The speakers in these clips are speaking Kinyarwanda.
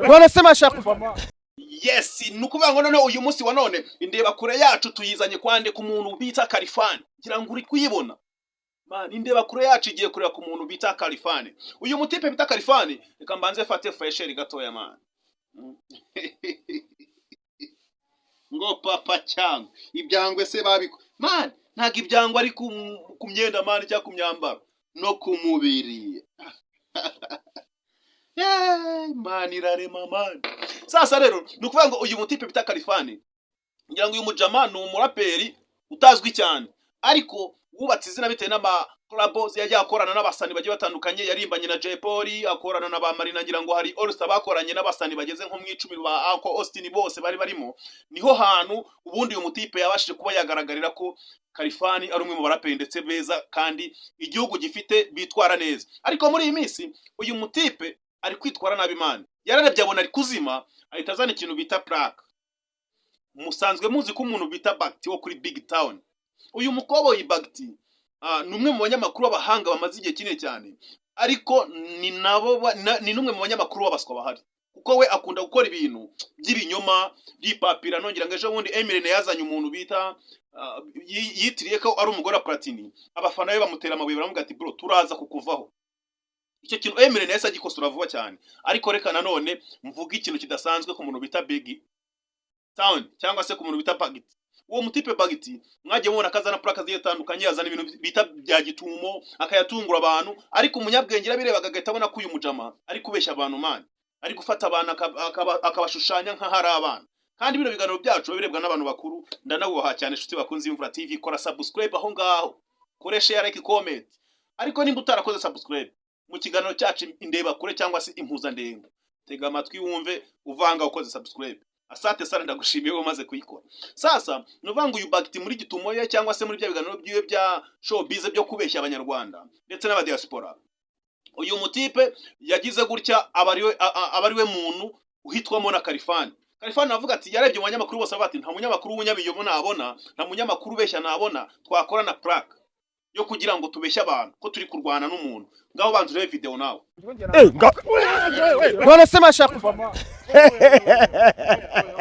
None se mashaka. Yes, ni ukuvuga ngo noneho uyu munsi wa none indeba kure yacu tuyizanye kwande ku muntu bita Kalifani. Ngira ngo uri kuyibona, man. Indeba kure yacu igiye kureba ku muntu bita Kalifani, uyu mutipe bita Kalifani. Reka mbanze fate fraîcheur gatoya, man. Ngo papa cyangwa ibyangwe se babiko, man. Ntabwo ibyangwa ari ku myenda, man, cyangwa ku myambaro, no ku mubiri. Yeee, man, irarema, man. Sasa rero ni ukuvuga ngo uyu mutipe bita Kalifani, ngira ngo uyu mujama ni umuraperi utazwi cyane, ariko wubatse izina bitewe n'ama collabos yagiye akorana n'abasani bagiye batandukanye. Yarimbanye na Jay Polly, akorana na ba Marina, ngira ngo hari All Star bakoranye n'abasani bageze nko mu 10 ba Uncle Austin, bose bari barimo. Niho hantu ubundi uyu mutipe yabashije kuba yagaragarira ko Kalifani ari umwe mu baraperi ndetse beza kandi igihugu gifite bitwara neza. Ariko muri iyi minsi uyu mutipe ari kwitwara nabi, man. Yararebye abona ari kuzima, ahita azana ikintu bita prank. Musanzwe muzi ko umuntu bita Bagiti wo kuri Big Town, uyu mukoboyi Bagiti, ni umwe mu banyamakuru b'abahanga bamaze igihe kinini cyane, ariko ni nabo ni n'umwe mu banyamakuru b'abaswa bahari, kuko we akunda gukora ibintu by'ibinyoma byipapira. Nongera ngo ejo bundi Emirene yazanye umuntu bita yitiriye ko ari umugore wa Platini, abafana be bamutera amabuye, baramubwira ati: "Bro, turaza kukuvaho." Icyo kintu Emirene yahise agikosora vuba cyane. Ariko reka nanone mvuge ikintu kidasanzwe ku muntu bita Big Town cyangwa se ku muntu bita Bagiti. Uwo mutipe Bagiti mwagiye mubona ko azana prank zigiye zitandukanye, azana ibintu bita bya gitumo, akayatungura abantu. Ariko umunyabwenge yarabirebaga agahita abona ko uyu mujama ari kubeshya abantu, man, ari gufata abantu akabashushanya nk'aho ari abana. Kandi bino biganiro byacu biba birebwa n'abantu bakuru. Ndanabubaha cyane. Inshuti bakunze Imvura TV, kora subscribe aho ngaho, kore share, like, comment. Ariko nimba utarakoze subscribe mu kiganiro cyacu Indeba Kure cyangwa se Impuzandengo, tega amatwi wumve uvanga ukoze subscribe. Asante sana, ndagushimiye wowe umaze kuyikora. Sasa ni ukuvuga ngo uyu Bagiti muri gitumo ye cyangwa se muri bya biganiro byiwe bya showbiz byo kubeshya Abanyarwanda ndetse n'abadiaspora, uyu mutipe yagize gutya aba ariwe muntu uhitwamo na Kalifani. Kalifani aravuga ati, yarebye mu banyamakuru bose, avuga ati: "Nta munyamakuru w'umunyabinyoma nabona, nta munyamakuru ubeshya nabona twakorana prank yo kugira ngo tubeshye abantu ko turi kurwana n'umuntu." Ngaho banza urebe video nawe. None se mashaka.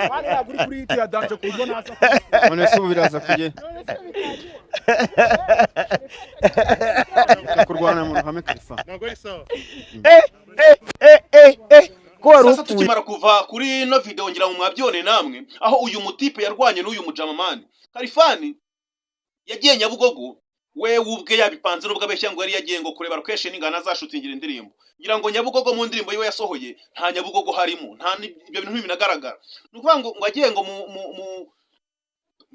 Mani, ntabwo uri kuri hit ya danger ku buryo naza. None se ubu biraza kugenda kurwana mu ruhame, Kalifa? Ntabwo ari sawa. Ko wari Sasa upfuye. Tukimara kuva kuri ino video, ngira ngo mwabyone namwe aho uyu mutipe yarwanye n'uyu mujamamani. Kalifani yagiye Nyabugogo we ubwe yabipanze, nubwo abeshya ngo yari yagiye ngo kureba location ingana azashutingira indirimbo. Ngira ngo Nyabugogo mu ndirimbo yiwe yasohoye nta Nyabugogo harimo, nta ibyo bintu ntibinagaragara. Ni ukuvuga ngo agiye ngo mu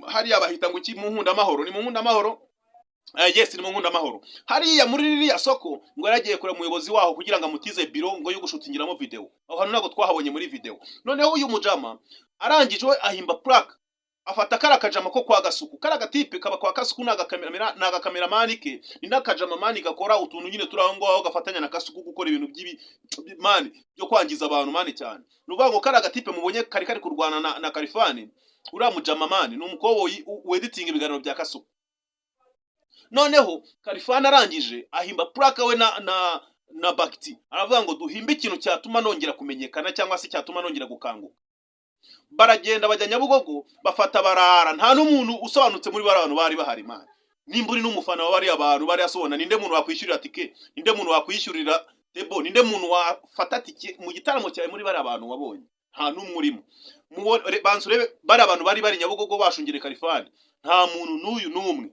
hariya bahita ngo iki, mu Nkundamahoro, ni mu Nkundamahoro. Yes, ni mu Nkundamahoro hariya muri ririya soko. Ngo yaragiye kureba umuyobozi waho kugira ngo amutize biro ngo yo gushutingiramo video. Aho hantu ntabwo twahabonye muri video. Noneho uyu mujama arangije we ahimba prank, afata kariya kajama ko kwa Gasuku. Kariya gatipe kaba kwa Kasuku ni agakameramani ke, ni n'akajama, man, gakora utuntu nyine turi aho ngaho, gafatanya na Kasuku gukora ibintu by'ibi, man, byo kwangiza abantu, man, cyane. Ni ukuvuga ngo kariya gatipe mubonye kari kurwana na Kalifani, uriya mujama, man, ni umukoboyi weditinga ibiganiro bya Kasuku. Noneho Kalifani arangije ahimba prank we na Bagiti, aravuga ngo: "Duhimbe ikintu cyatuma nongera kumenyekana cyangwa se cyatuma nongera gukanguka." Baragenda bajya Nyabugogo, bafata barara, nta n'umuntu usobanutse muri bariya bantu bari bahari, man. Nimba uri n'umufana wa bariya bantu bariya sobona, ninde muntu wakwishyurira tike? Ninde muntu wakwishyurira tebo? Ninde muntu wafata tike mu gitaramo cyawe muri bariya bantu wabonye? Nta n'umwe urimo. Banza urebe bariya bantu bari bari Nyabugogo bashungere Kalifani, nta muntu n'uyu n'umwe.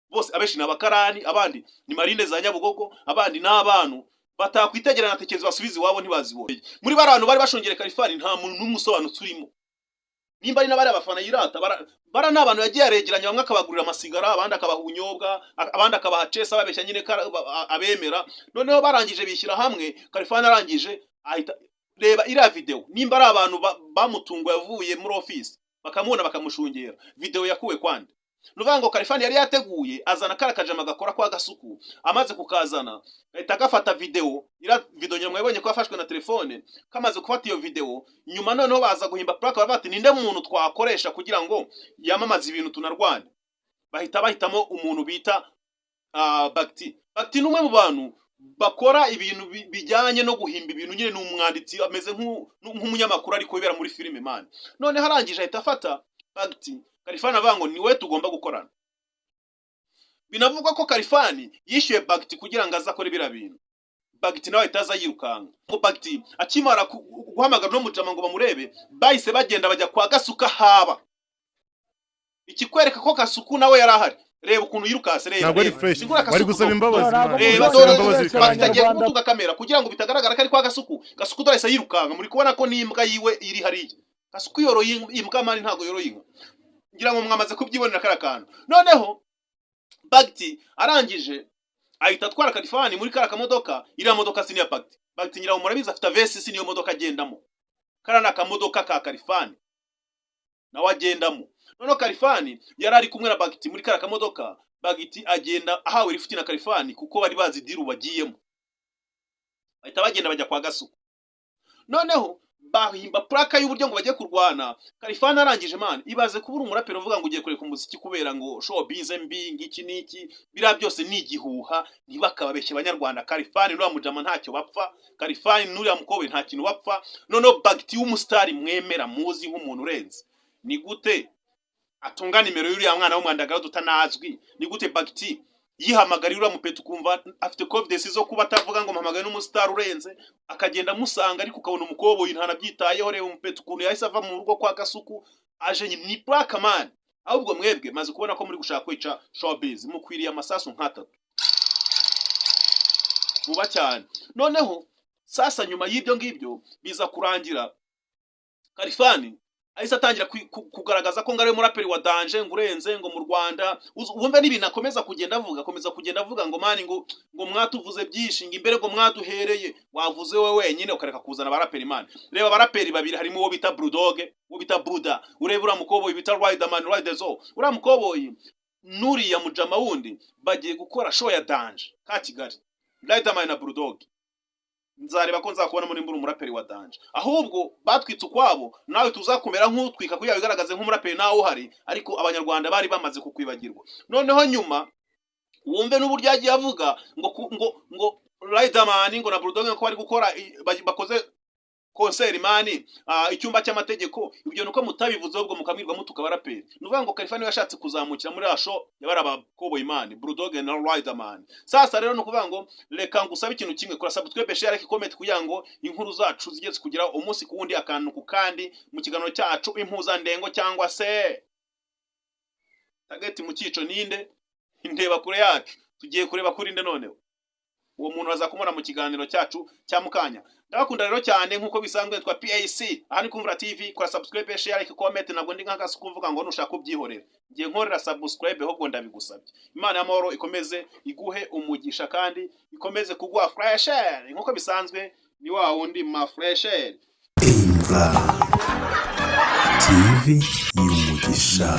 Bose abenshi ni abakarani, abandi ni marine za Nyabugogo, abandi ni abantu batakwitegerana tekereza basubize iwabo ntibazibone. Muri bariya bantu bari bashungere Kalifani nta muntu n'umwe usobanutse urimo. Nimba ari n'abari abafana yirata, bara ni abantu yagiye aregeranya, bamwe akabagurira amasigara, abandi akabaha ubunyobwa, abandi akabaha cesa, babeshya nyine ko abemera. Noneho barangije bishyira hamwe. Kalifani arangije ahita reba iriya video. Nimba ari abantu bamutunguye avuye muri office bakamubona bakamushungera, video yakuwe kwande? Ni ukuvuga ngo Kalifani yari yateguye, azana kariya kajama gakora kwa Gasuku. Amaze kukazana gahita gafata video. Iriya video nyuma mwabonye ko yafashwe na telefone. Kamaze gufata iyo video nyuma, noneho baza guhimba prank, baravuga bati: "Ninde muntu twakoresha kugira ngo yamamaze ibintu tunarwane?" Bahita bahitamo umuntu bita Bagiti. Bagiti ni umwe mu bantu Bakora ibintu bijyanye no guhimba ibintu nyine. Ni umwanditsi, ameze nk'umunyamakuru ariko wibera muri filime, man. Noneho arangije ahita afata Bagiti. Kalifani avuga ngo ni we tugomba gukorana. Binavugwa ko Kalifani yishyuye Bagiti kugira ngo aze akore biriya bintu. Bagiti nawe ahita aza yirukanka. Ngo Bagiti akimara guhamagara uno mujama ngo bamurebe, bahise bagenda bajya kwa Gasuka. Haba ikikwereka ko Kasuku nawe yari ahari. Reba ukuntu yirukase, reba. Ntabwo ari Reba. fresh. Sigura Wari Kasuku gusaba do. imbabazi, Ntabwo man. Reba, Gusaba dore imbabazi Bagiti Bagiti agiye bikarangira. kumutunga kamera kugira ngo bitagaragara ko ari kwa Gasuku. Gasuku dore ahise yirukanka. Muri kubona ko n'imbwa yiwe iri hariya. Gasuku yoroye imbwa, man, ntabwo yoroye inka. Ngira ngo mwamaze kubyibonera kariya kantu. Noneho Bagiti arangije ahita atwara Kalifani muri kariya kamodoka. Iriya modoka si niya Bagiti. Bagiti ngira ngo murabizi afite vesi, si niyo modoka agendamo. Kariya ni akamodoka ka Kalifani nawe agendamo. Noneho Kalifani yari ari kumwe na Bagiti muri kariya kamodoka. Bagiti agenda ahawe lifuti na Kalifani kuko bari bazi deal bagiyemo. Bahita bagenda bajya kwa Gasuku, noneho bahimba prank y'uburyo ngo bagiye kurwana. Kalifani arangije, man, ibaze kuba uri umuraperi uvuga ngo ugiye kureka umuziki kubera ngo showbiz mbi, ngiki n'iki. Biriya byose ni igihuha, ntibakababeshye Abanyarwanda. Kalifani n'uriya mujama ntacyo bapfa. Kalifani n'uriya mukobwa nta kintu bapfa. Noneho Bagiti w'umusitari mwemera, muzi nk'umuntu urenze, ni gute atunga nimero y'uriya mwana w'umwandagara tutanazwi? Ni gute Bagiti yihamagara uriya mupeta, ukumva afite confidence zo kuba atavuga ngo mpamagaye n'umusitari urenze, akagenda amusanga, ariko ukabona umukoboyi ntanabyitayeho? Reba umupeta ukuntu yahise ava mu rugo kwa Gasuku aje nyine. Ni prank, man. Ahubwo mwebwe maze kubona ko muri gushaka kwica showbiz, mukwiriye amasasu nk'atatu vuba cyane. Noneho sasa nyuma y'ibyo ngibyo biza kurangira Kalifani ahise atangira kugaragaza ko ngo ari we muraperi wa danger, ngo urenze ngo mu Rwanda. Wumve n'ibintu akomeza kugenda avuga, akomeza kugenda avuga ngo man, ngo mwatuvuze byinshi, ngo imbere ngo mwaduhereye. Wavuze wowe wenyine ukareka kuzana abaraperi, man. Reba abaraperi babiri, harimo uwo bita Bulldog, uwo bita Buda. Urebe uriya mukoboyi bita Riderman, Riderzo. Uriya mukoboyi n'uriya mujama wundi bagiye gukora show ya danger ka Kigali, Riderman na Bulldog. Nzareba ko nzakubona muri mbura umuraperi wa danger. Ahubwo batwitse ukwabo, nawe tuzakumera nk'utwika kugira bigaragaze nk'umuraperi nawe uhari, ariko Abanyarwanda bari bamaze kukwibagirwa. Noneho nyuma wumve n'uburyo yagiye avuga ngo ngo Riderman ngo na Bulldog ko bari gukora bakoze concert, man, icyumba cy'amategeko. Ibyo nuko mutabivuze, ahubwo mukamwirwa mutuka abaraperi. Ni ukuvuga ngo Kalifani yashatse kuzamukira muri show yabari abakoboyi, man, Bulldog na Riderman. Sasa rero ni ukuvuga ngo reka ngusabe ikintu kimwe: kora subscribe, share, like, comment, kugira ngo inkuru zacu zijye zikugeraho umunsi ku wundi, akantu ku kandi, mu kiganiro cyacu Impuzandengo cyangwa se Target mu cyico. Ninde indeba kure yacu? Tugiye kureba kuri nde noneho? Uwo muntu aza kumubona mu kiganiro cyacu cya mukanya. Ndabakunda rero cyane nk'uko bisanzwe. Twa PAC, aha ni Kumvura TV. Kora subscribe, share, like, comment. Ntabwo ndi nk'agasuku kuvuga ngo nushaka kubyihorera. Ngiye nkorera subscribe, ahubwo ndabigusabye. Imana y'amahoro ikomeze iguhe umugisha kandi ikomeze kuguha fresher nk'uko bisanzwe. Ni wa wundi ma fresher. Imvura TV y'umugisha.